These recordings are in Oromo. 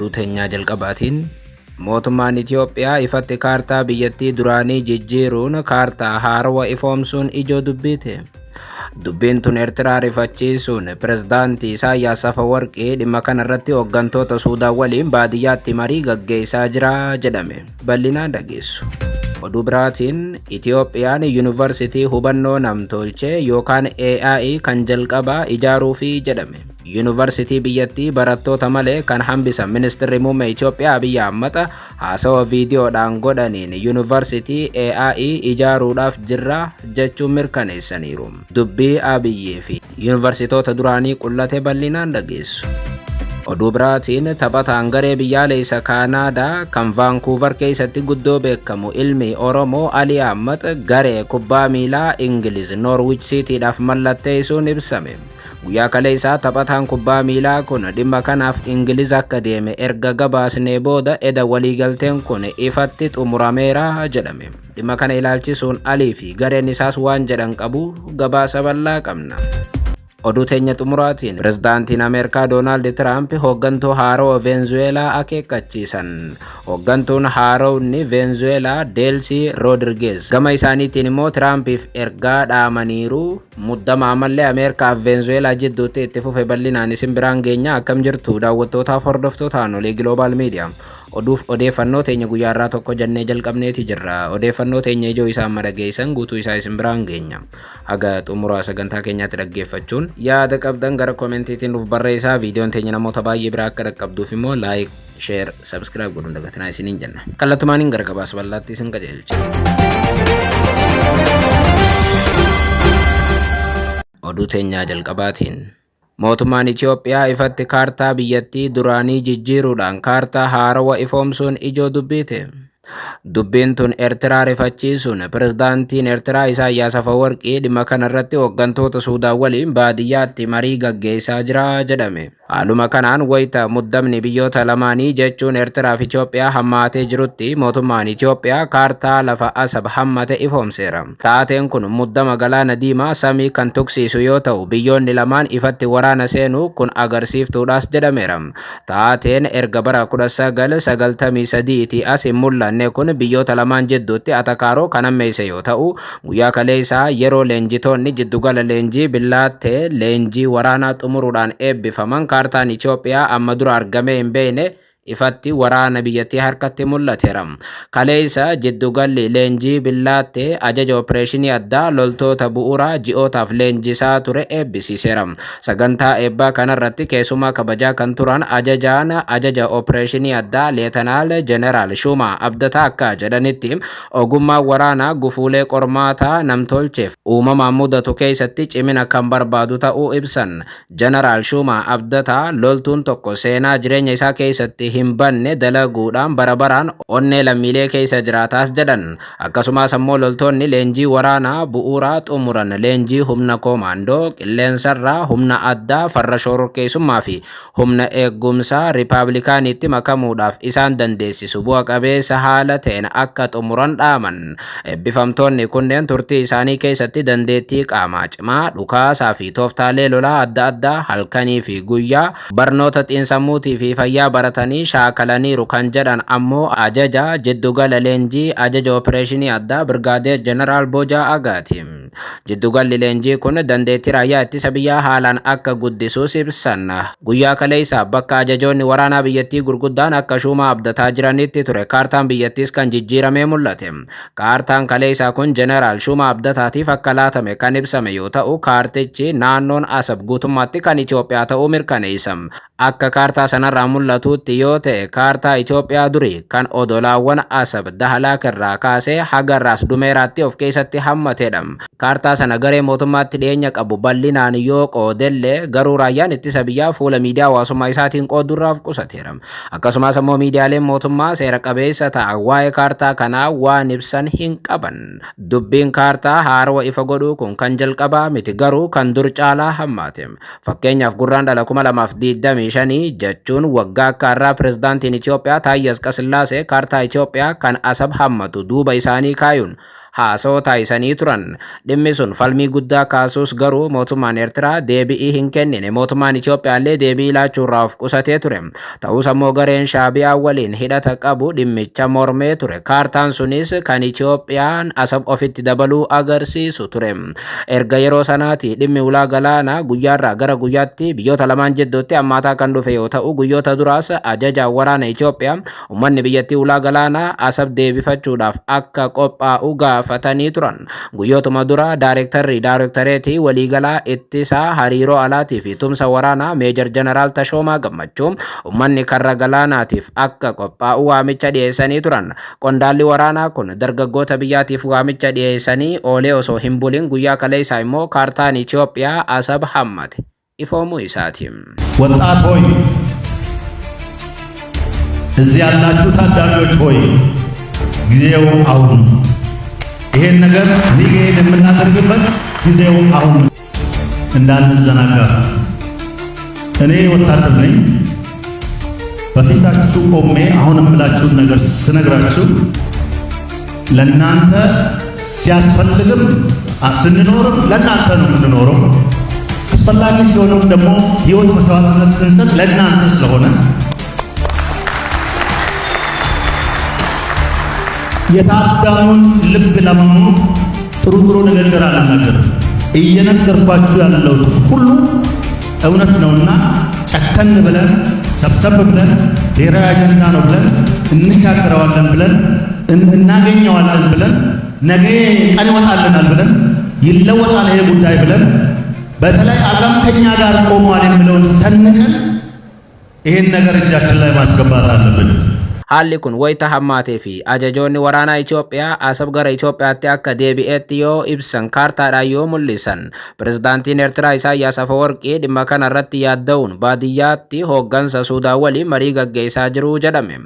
Oduu teenyaa jalqabaatiin mootummaan Itiyoophiyaa ifatti kaartaa biyyattii duraanii jijjiiruun kaartaa haarawa ifoomsuun ijoo dubbiite. Dubbiin tun Eertiraa rifachiisuun pirezidaantii Isaayyaas Afawarqii dhimma kanarratti hooggantoota Suudaan waliin baadiyyaatti marii gaggeessaa jira jedhame. Bal'inaan dhageessu. Oduu biraatiin Itiyoophiyaan yuunivarsiitii hubannoo namtolchee yookaan AI kan jalqabaa ijaaruufi jedhame. Yuunivarsiitii biyyattii barattoota malee kan hambisan ministeerri muummee Itiyoophiyaa Abiyyi Ahmad haasawa viidiyoodhaan godhaniin yuunivarsiitii AI ijaaruudhaaf jirra jechuun mirkaneessaniiru. Dubbii Abiyyii fi yuunivarsiitoota duraanii qullate bal'inaan dhageessu. Oduu biraatiin taphataan garee biyyaalessa Kaanaadaa kan Vaankuuvar keessatti guddoo beekamu ilmi Oromoo Ali Ahmad garee kubbaa miilaa Ingiliz Noorwich Siitiidhaaf mallatteessuun ibsame. Guyyaa kaleessaa taphataan kubbaa miilaa kun dhimma kanaaf Ingiliz akka deeme erga gabaasnee booda eda waliigalteen kun ifatti xumurameera jedhame. Dhimma kana ilaalchisuun Alii fi gareen isaas waan jedhan qabu gabaasa bal'aa qabna. Oduu teenya xumuraatiin pirezidaantiin Ameerikaa Doonaald Tiraamp hooggantuu haaroo Veenzuweelaa akeekkachiisan. Hooggantuun haarowni Veenzuweelaa Deelsii Roodrigeez gama isaaniitiin immoo Tiraampiif ergaa dhaamaniiru. Muddama ammallee Ameerikaa fi Veenzuweelaa jidduutti itti fufe bal'inaan isin biraan geenya. Akkam jirtu daawwattootaaf hordoftootaan olii Global Media. Oduuf odeeffannoo teenya guyyaa irraa tokko jennee jalqabneeti jirra. Odeeffannoo teenya ijoo isaa amma dhageessan guutuu isaa isin biraan geenya. Haga xumuraa sagantaa keenyaatti dhaggeeffachuun yaada qabdan gara koomentiitiin nuuf barreessaa. Viidiyoon teenya namoota baay'ee biraa akka dhaqqabduuf immoo like, share, subscribe godhuun dagatinaa isiniin jenna. Kallattumaaniin gara gabaasa bal'aatti isin qajeelcha. Oduu teenyaa jalqabaatiin mootummaan Itiyoophiyaa ifatti kaartaa biyyattii duraanii jijjiiruudhaan kaartaa haarawa ifoomsuun ijoo dubbiite. Dubbiin tun Eertiraa rifachiisuun pirezidaantiin Eertiraa Isaayyaas Afawarqii dhimma kanarratti hooggantoota Suudaan waliin baadiyyaatti marii gaggeessaa jira jedhame. Haaluma kanaan wayita muddamni biyyoota lamaanii jechuun Eertiraa fi Itiyoophiyaa hammaatee jirutti mootummaan Itiyoophiyaa kaartaa lafa Asab hammate ifoomseera. Taateen kun muddama galaana diimaa samii kan tuqsiisu yoo ta'u biyyoonni lamaan ifatti waraana seenuu kun agarsiiftuudhaas jedhameera. Taateen erga bara 1993 as hin mul'anne kun biyyoota lamaan jidduutti atakaaroo kan hammeesse yoo ta'u guyyaa kaleessaa yeroo leenjitoonni jiddugala leenjii billaattee leenjii waraanaa xumuruudhaan eebbifaman kaartaan Itiyoophiyaa amma dura argamee hin beekne ifatti waraana biyyattii harkatti mul'ateera. Kaleessa jiddugalli leenjii billaattee ajaja opereeshinii addaa loltoota bu'uuraa ji'ootaaf leenjisaa ture eebbisiiseera. Sagantaa eebbaa kanarratti keessumaa kabajaa kan turan ajajaan ajaja opereeshinii addaa Leetanaal Jeneraal Shuumaa Abdataa akka jedhanitti ogummaa waraanaa gufuulee qormaataa namtolcheef uumamaan mudatu keessatti cimina kan barbaadu ta'uu ibsan. Jeneraal Shuumaa Abdataa loltuun tokko seenaa jireenya isaa keessatti hin banne dalaguudhaan bara baraan onnee lammiilee keessa jiraataas jedhan. Akkasumas ammoo loltoonni leenjii waraanaa bu'uuraa xumuran leenjii humna koomaandoo qilleensarraa humna addaa farra shororkeessummaa fi humna eegumsaa riipaablikaaniitti makamuudhaaf isaan dandeessisu bu'a qabeessa haala ta'een akka xumuran dhaaman. Eebbifamtoonni kunneen turtii isaanii keessatti dandeettii qaamaa cimaa dhukaasaa fi tooftaalee lolaa adda addaa halkanii fi guyyaa barnoota xiinsammuutii fi fayyaa baratanii shaakalaniiru kan jedhan ammoo ajaja jiddugala leenjii ajaja opereeshinii addaa Birgaadeer Jeneraal Boojaa Agaati. Jiddugalli leenjii kun dandeettii raayyaa ittisa biyyaa haalaan akka guddisuus ibsan. Guyyaa kaleessaa bakka ajajoonni waraanaa biyyattii gurguddaan akka Shuumaa Abdataa jiranitti ture kaartaan biyyattiis kan jijjiiramee mul'ate. Kaartaan kaleessaa kun Jeneraal Shuumaa Abdataatiif akka laatame kan ibsame yoo ta'u kaartichi naannoon Asab guutummaatti kan Itiyoophiyaa ta'uu mirkaneessa. Akka kaartaa sanarraa mul'atutti yoo ta'e kaartaa Itiyoophiyaa durii kan odolaawwan Asab Dahalaak irraa kaasee haga Raas Dumeeraatti of keessatti hammatedha. Kaartaa sana garee mootummaatti dhiyeenya qabu bal'inaan yoo qoodellee garuu raayyaan ittisa biyyaa fuula miidiyaa hawaasummaa isaatiin qoodurraaf qusateera. Akkasumas ammoo miidiyaaleen mootummaa seera qabeessa ta'an waa'ee kaartaa kanaa waan ibsan hin qaban. Dubbiin kaartaa haarawa ifa godhuu kun kan jalqabaa miti garuu kan dur caalaa hammaate. Fakkeenyaaf gurraan dhala 2025 jechuun waggaa akka har'aa pirezidaantiin Itiyoophiyaa Taayyee Asqasillaasee kaartaa Itiyoophiyaa kan Asab hammatu duuba isaanii kaayuun haasawaa taasisanii turan. Dhimmi sun falmii guddaa kaasuus garuu mootummaan Eertiraa deebi'ii hin kennine. Mootummaan Itoophiyaallee deebii laachuurraa of qusatee ture. Ta'us ammoo gareen Shaabiyaa waliin hidhata qabu dhimmicha mormee ture. Kaartaan sunis kan Itoophiyaan Asab ofitti dabaluu agarsiisu ture. Erga yeroo sanaati dhimmi ulaa galaanaa guyyaarraa gara guyyaatti biyyoota lamaan jidduutti hammaataa kan dhufe yoo ta'u, guyyoota duraas ajajaan waraana Itoophiyaa uummanni biyyattii ulaa galaanaa Asab deebifachuudhaaf akka qophaa'u gaafatanii turan. Guyyootuma dura daareektarri daareektareetii waliigalaa ittisaa hariiroo alaatii fi tumsa waraanaa Meejar Jeneraal Tashoomaa Gammachuu uummanni karra galaanaatiif akka qophaa'u waamicha dhiyeessanii turan. Qondaalli waraanaa kun dargaggoota biyyaatiif waamicha dhiyeessanii oolee osoo hin bulin guyyaa kaleessaa immoo kaartaan Itoophiyaa Asab hammate ifoomuu isaati. ወጣት ሆይ፣ እዚህ ያላችሁ ታዳሚዎች ሆይ፣ ጊዜው አሁን ነው። ይሄን ነገር regain የምናደርግበት ጊዜው አሁን ነው። እንዳንዘናጋ። እኔ ወታደር ነኝ። በፊታችሁ ቆሜ አሁን የምላችሁን ነገር ስነግራችሁ ለእናንተ ሲያስፈልግም ስንኖርም ለእናንተ ነው የምንኖረው። አስፈላጊ ሲሆንም ደግሞ ሕይወት መስዋዕትነት ስንሰጥ ለእናንተ ስለሆነ የታዳሙን ልብ ለማሞቅ ጥሩ ጥሩ ንግግር አልናገርም። እየነገርኳችሁ ያለሁት ሁሉ እውነት ነውና ጨከን ብለን፣ ሰብሰብ ብለን፣ ብሔራዊ አጀንዳ ነው ብለን፣ እንሻገረዋለን ብለን፣ እናገኘዋለን ብለን፣ ነገ ቀን ይወጣልናል ብለን፣ ይለወጣል ይሄ ጉዳይ ብለን፣ በተለይ ዓለም ከኛ ጋር ቆሟል የሚለውን ሰንቀን ይሄን ነገር እጃችን ላይ ማስገባት አለብን። Haalli kun wayita hammaatee fi ajajoonni waraanaa Itoophiyaa Asab gara Itoophiyaatti akka deebi'etti yoo ibsan, kaartaadhaan yoo mul'isan, pirezidaantiin Eertiraa Isaayyaas Afawarqii dhimma kana irratti yaadda'uun baadiyyaatti hooggansa Suudaan waliin marii gaggeessaa jiru jedhame.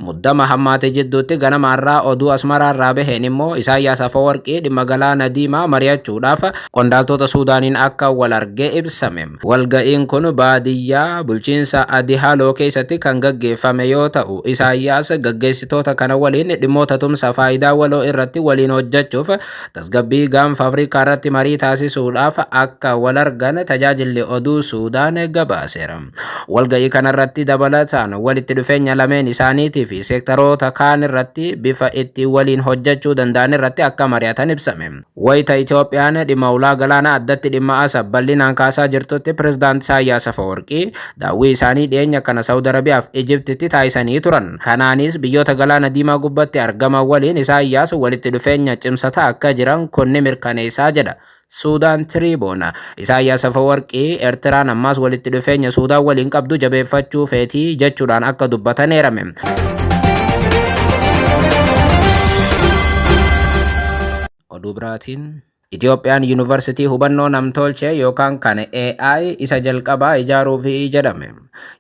Muddama hammaate jidduutti ganama irraa oduu Asmaraa irraa baheen immoo Isaayyaas Afawarqii dhimma galaana diimaa mari'achuudhaaf qondaaltota Suudaaniin akka wal argee ibsame. Walga'iin kun baadiyyaa bulchiinsa Adihaaloo keessatti kan gaggeeffame yoo ta'u, Isaayyaas gaggeessitoota kana waliin dhimmoota tumsa faayidaa waloo irratti waliin hojjechuuf tasgabbii gaanfa Afrikaa irratti marii taasisuudhaaf akka wal argan tajaajilli oduu Suudaan gabaaseera. Walga'ii kanarratti dabalataan walitti dhufeenya lameen isaaniitii fi seektaroota kaan irratti bifa itti waliin hojjechuu danda'an irratti akka mari'atan ibsame. Wayita Itoophiyaan dhimma ulaa galaanaa, addatti dhimma Asab bal'inaan kaasaa jirtutti, pirezidaanti Isaayyaas Afawarqii daawwii isaanii dhiyeenya kana Saawud Arabiyaa fi Ijiptitti taasisanii turan. Kanaanis biyyoota galaana diimaa gubbatti argaman waliin Isaayyaas walitti dhufeenya cimsataa akka jiran kun ni mirkaneessaa jedha Suudaan Tiriiboona. Isaayyaas Afawarqii Eertiraan ammaas walitti dhufeenya Suudaan waliin qabdu jabeeffachuu feetii jechuudhaan akka dubbatan eerame. Oduu biraatiin, Itoophiyaan yuunivarsiitii hubannoo namtolchee yookaan kan AI isa jalqabaa ijaaruufi jedhame.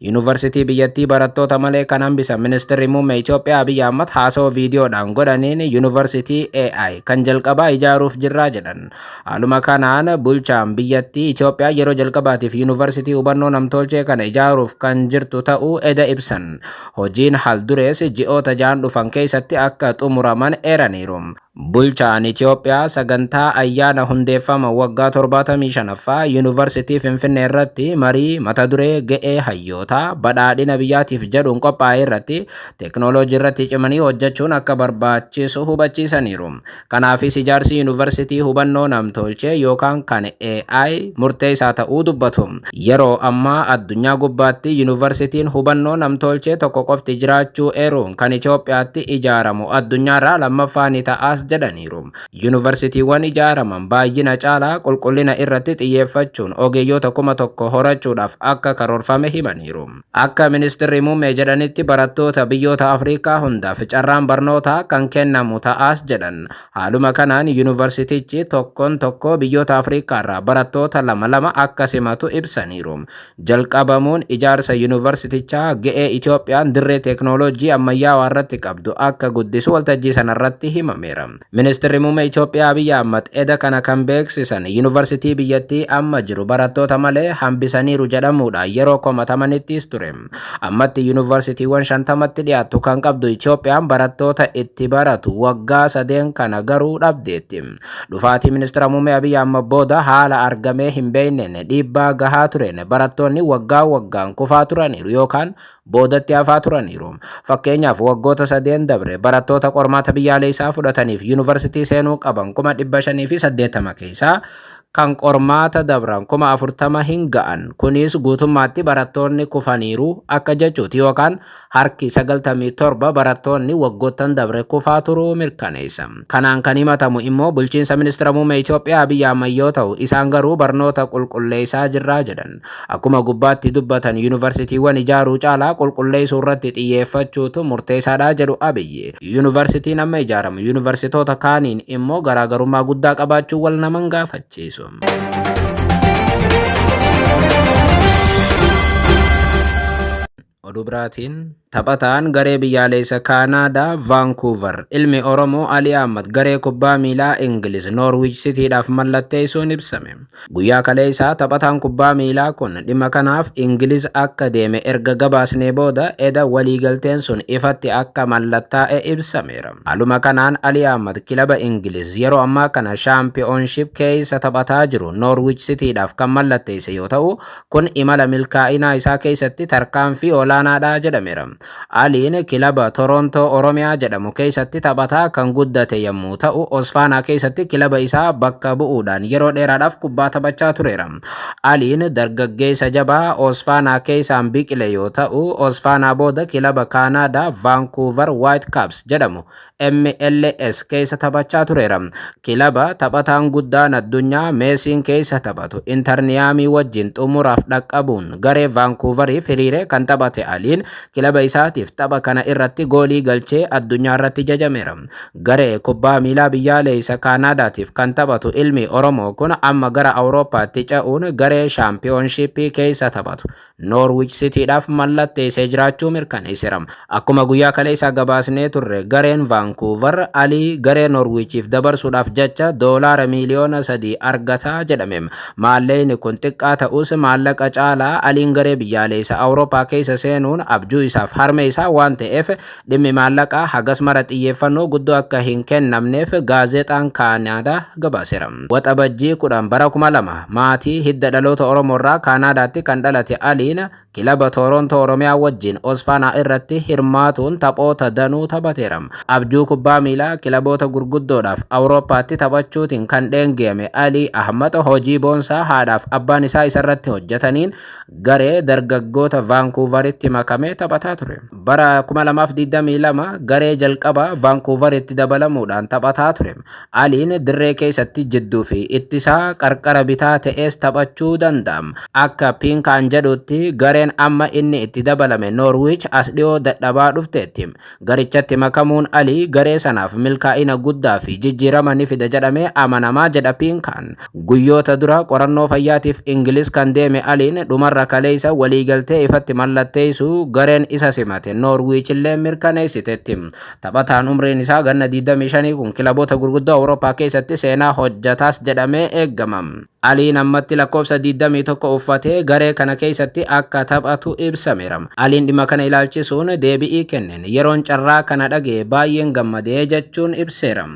Yuunivarsiitii biyyattii barattoota malee kan hambisan ministeerri muummee Itoophiyaa Abiyyi Ahmad haasawaa viidiyoodhaan godhaniin yuunivarsiitii AI kan jalqabaa ijaaruuf jirraa jedhan. Haaluma kanaan bulchaan biyyattii Itoophiyaa yeroo jalqabaatiif yuunivarsiitii hubannoo namtolchee kana ijaaruuf kan jirtu ta'uu eda ibsan. Hojiin haldurees ji'oota 6n dhufan keessatti akka xumuraman eeraniiru. Bulchaan Itoophiyaa sagantaa ayyaana hundeeffama waggaa 75ffaa Yuunivarsiitii Finfinnee irratti marii mata duree "Ga'ee hayyootaa badhaadhina biyyaatiif" jedhuun qophaa'e irratti teeknooloojii irratti cimanii hojjechuun akka barbaachisu hubachiisaniiru. Kanaafis ijaarsi yuunivarsiitii hubannoo namtolchee yookaan kan AI murteessaa ta'uu dubbatu. Yeroo ammaa addunyaa gubbaatti yuunivarsiitiin hubannoo namtolchee tokko qofti jiraachuu eeruun, kan Itoophiyaatti ijaaramu addunyaarraa lammaffaa ni ta'as jedhaniiru. Yuunivarsiitiiwwan ijaaraman baay'ina caalaa qulqullina irratti xiyyeeffachuun ogeeyyoota 1000 horachuudhaaf akka karoorfame himaniiru. Akka ministeerri muummee jedhanitti, barattoota biyyoota Afrikaa hundaaf carraan barnootaa kan kennamu ta'as jedhan. Haaluma kanaan yuunivarsiitichi tokkoon tokkoo biyyoota Afrikaarraa barattoota lama lama akka simatu ibsaniiru. Jalqabamuun ijaarsa yuunivarsiitichaa ga'ee Itoophiyaan dirree teeknooloojii ammayyaawaa irratti qabdu akka guddisu waltajjii sanarratti himameera. Ministeerri muummee Itoophiyaa Abiyyi Ahmad eda Kana kan beeksisan yuunivarsiitii biyyattii amma jiru barattoota malee hambisaniiru jedhamuudha yeroo komatamanittis ture. Ammatti yuunivarsiitiiwwan 50tti dhiyaattu kan qabdu Itoophiyaan barattoota itti baratu waggaa 3 kana garuu dhabdeetti. Dhufaatii ministeera muummee Abiyyi Ahmad booda haala argamee hin beekneen dhiibbaa gahaa tureen barattoonni waggaa waggaan kufaa turaniiru yookaan boodatti hafaa turaniiru. Fakkeenyaaf waggoota 3 dabre barattoota qormaata biyyaalessaa fudhataniif yuunivarsiitii seenuu qaban 580,000 keessaa kan qormaata dabran 40,000 hin ga'an. Kunis guutummaatti barattoonni kufaniiru akka jechuuti yookaan harki 97 barattoonni waggoottan dabre kufaa turuu mirkaneessa. Kanaan kan himatamu immoo bulchiinsa ministeera muummee Itoophiyaa Abiyyi Ahmad yoo ta'u, isaan garuu barnoota qulqulleessaa jirraa jedhan. Akkuma gubbaatti dubbatan yuunivarsiitiiwwan ijaaruu caalaa qulqulleessuu irratti xiyyeeffachuutu murteessaadha jedhu Abiyyi. Yuunivarsiitiin amma ijaaramu yuunivarsiitoota kaaniin immoo garaagarummaa guddaa qabaachuu wal naman gaafachiisu. Oduu biraatiin taphataan garee biyyaalessa Kaanaadaa Vaankuuvar ilmi Oromoo Ali Ahmad garee kubbaa miilaa Ingiliz Noorwiich Sitiidhaaf mallatteessuun ibsame. Guyyaa kaleessaa taphataan kubbaa miilaa kun dhimma kanaaf Ingiliz akka deeme erga gabaasnee booda eda waliigalteen sun ifatti akka mallattaa'e ibsameera. Haaluma kanaan Ali Ahmad kilaba Ingiliz yeroo ammaa kana shaampiyoonship keessa taphataa jiru Noorwiich Sitiidhaaf kan mallatteesse yoo ta'u, kun imala milkaa'inaa isaa keessatti tarkaanfii olaanaadha jedhameera. Aliin kilaba Torontoo Oromiyaa jedhamu keessatti taphataa kan guddate yommuu ta'u, Osfaanaa keessatti kilaba isaa bakka bu'uudhaan yeroo dheeraadhaaf kubbaa taphachaa tureera. Aliin dargaggeessa jabaa Osfaanaa keessaan biqile yoo ta'u, Osfaanaa booda kilaba Kaanaadaa Vaankuuvar Whitecaps jedhamu MLS keessa taphachaa tureera. Kilaba taphataan guddaan addunyaa Meesiin keessa taphatu Inter Miyaamii wajjin xumuraaf dhaqqabuun garee Vaankuuvariif hiriiree kan taphate Aliin kilaba isaatiif tapha kana irratti goolii galchee addunyaa irratti jajameera. Garee kubbaa miilaa biyyaalessa Kaanaadaatiif kan taphatu ilmi Oromoo kun amma gara Awurooppaatti ce'uun garee shaampiyoonshippii keessa taphatu Noorwiich Sitiidhaaf mallatteessee jiraachuu mirkaneesseera. Akkuma guyyaa kaleessaa gabaasnee turre gareen Vaankuuvar Alii garee Noorwiichiif dabarsuudhaaf jecha $3 miiliyoona argataa jedhame. Maallaqni kun xiqqaa ta'us maallaqa caalaa Aliin garee biyyaalessa Awurooppaa keessa seenuun abjuu isaaf harme isaa waan ta'eef dhimmi maallaqaa hagas mara xiyyeeffannoo guddoo akka hin kennamneef gaazexaan Kaanaadaa gabaaseera. Waxabajjii 10 bara 2000 maatii hidda dhaloota Oromoo irraa Kaanaadaatti kan dhalate Aliin kilaba Torontoo Oromiyaa wajjin Osfaanaa irratti hirmaatuun taphoota danuu taphateera. Abjuu kubbaa miilaa kilaboota gurguddoodhaaf Awurooppaatti taphachuutiin kan dheengeeme Alii Ahmad hojii boonsaa haadhaaf abbaan isaa isarratti hojjetaniin garee dargaggoota Vaankuuvaritti makamee taphataa ture. Bara 2022 garee jalqabaa Vaankuuvaritti dabalamuudhaan taphataa ture. Aliin dirree keessatti jidduu fi ittisaa qarqara bitaa ta'es taphachuu danda'a. Akka Pinkaan jedhutti gareen amma inni itti dabalame Noorwiich as dhiyoo dadhabaa dhufteetti. Garichatti makamuun Alii garee sanaaf milkaa'ina guddaa fi jijjiirama ni fida jedhamee amanamaa jedha Pinkaan. Guyyoota dura qorannoo fayyaatiif Ingiliz kan deeme Aliin dhumarra kaleessa waliigaltee ifatti mallatteessuu gareen isa simate Noorwiich illee mirkaneessiteetti. Taphataan umriin isaa ganna 25 kun kilaboota gurguddoo Awurooppaa keessatti seenaa hojjataas jedhamee eegama. Aliin ammatti lakkoofsa 21 uffatee garee kana keessatti akka taphatu ibsameera. Aliin dhimma kana ilaalchisuun deebi'ii kenneen yeroon carraa kana dhagee baay'een gammadee jechuun ibseera.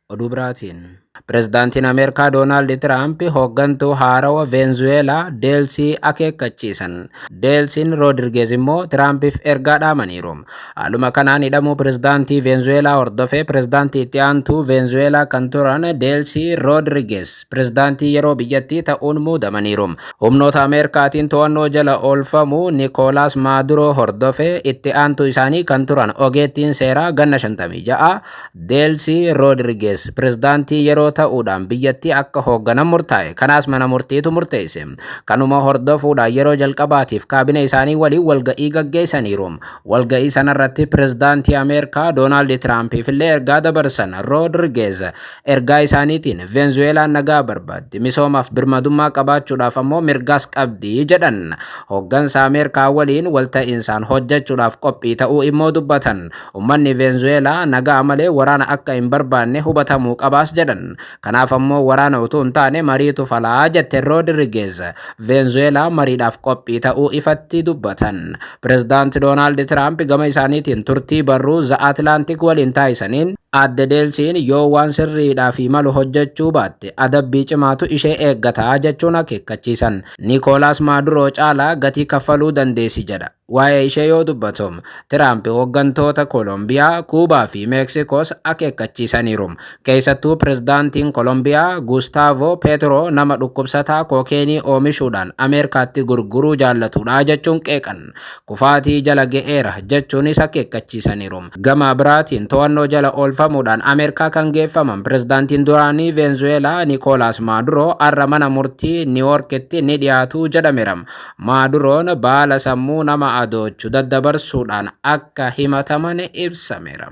Oduu biraatiin Pireezidaantiin Ameerikaa Doonaald Tiraamp hooggantuu haarawa Veenzuweelaa Deelsii akeekkachiisan. Deelsiin Roodrigeez immoo Tiraampiif ergaa dhaamaniiru. Haaluma kanaan hidhamuu pireezidaantii Veenzuweelaa hordofee pireezidaantii itti aantuu Veenzuweelaa kan turan Deelsii Roodrigeez pireezidaantii yeroo biyyattii ta'uun muudamaniiru. Humnoota Ameerikaatiin to'annoo jala oolfamuu Nikoolaas Maaduroo hordofee itti aantuu isaanii kan turan ogeettiin seeraa ganna 56 Deelsii Roodrigeez pireezidaantii yeroo ta'uudhaan biyyattii akka hoogganan murtaa'e. Kanaas mana murtiitu murteesse. Kanuma hordofuudhaan yeroo jalqabaatiif kaabinee isaanii waliin walga'ii gaggeessaniiru. Walga'ii sanarratti pirezidaantii Ameerikaa Doonaald Tiraampiif illee ergaa dabarsan Roodrigeez. Ergaa isaaniitiin Veenzuweelaan nagaa barbaaddi, misoomaaf birmadummaa qabaachuudhaaf ammoo mirgaas qabdi jedhan. Hooggansa Ameerikaa waliin walta'iinsaan hojjechuudhaaf qophii ta'uu immoo dubbatan. Uummanni Veenzuweelaa nagaa malee waraana akka hin barbaanne hubatamuu qabaas jedhan. Kanaaf ammoo waraana utuu hin taane mariitu falaa jette Roodrigeez. Veenzuweelaa mariidhaaf qophii ta'uu ifatti dubbatan. Pirezidaanti Doonaald Tiraamp gama isaaniitiin turtii barruu The Atlantic waliin taasisaniin Aadde Deelsiin yoo waan sirriidhaa fi malu hojjechuu baatte adabbii cimaatu ishee eeggataa jechuun akeekkachiisan. Nikoolaas Maaduroo caalaa gatii kaffaluu dandeessi jedha. Waa'ee ishee yoo dubbatu Tiraamp hooggantoota Koolombiyaa, Kuubaa fi Meeksikoos akeekkachiisaniiru. Keessattuu pirezidaantiin Koolombiyaa Gustaavo Petro nama dhukkubsataa kookeenii oomishuudhaan Ameerikaatti gurguruu jaallatudha jechuun qeeqan. Kufaatii jala ga'eera jechuunis akeekkachiisaniiru. Gama biraatiin to'annoo jala oolfamuudhaan Ameerikaa kan geeffaman pirezidaantiin duraanii Veenzuweelaa Nikoolaas Maaduroo har'a mana murtii Niiwoorkitti ni dhiyaatu jedhameera. Maaduroon baala sammuu nama adoochu daddabarsuudhaan akka himataman ibsameera.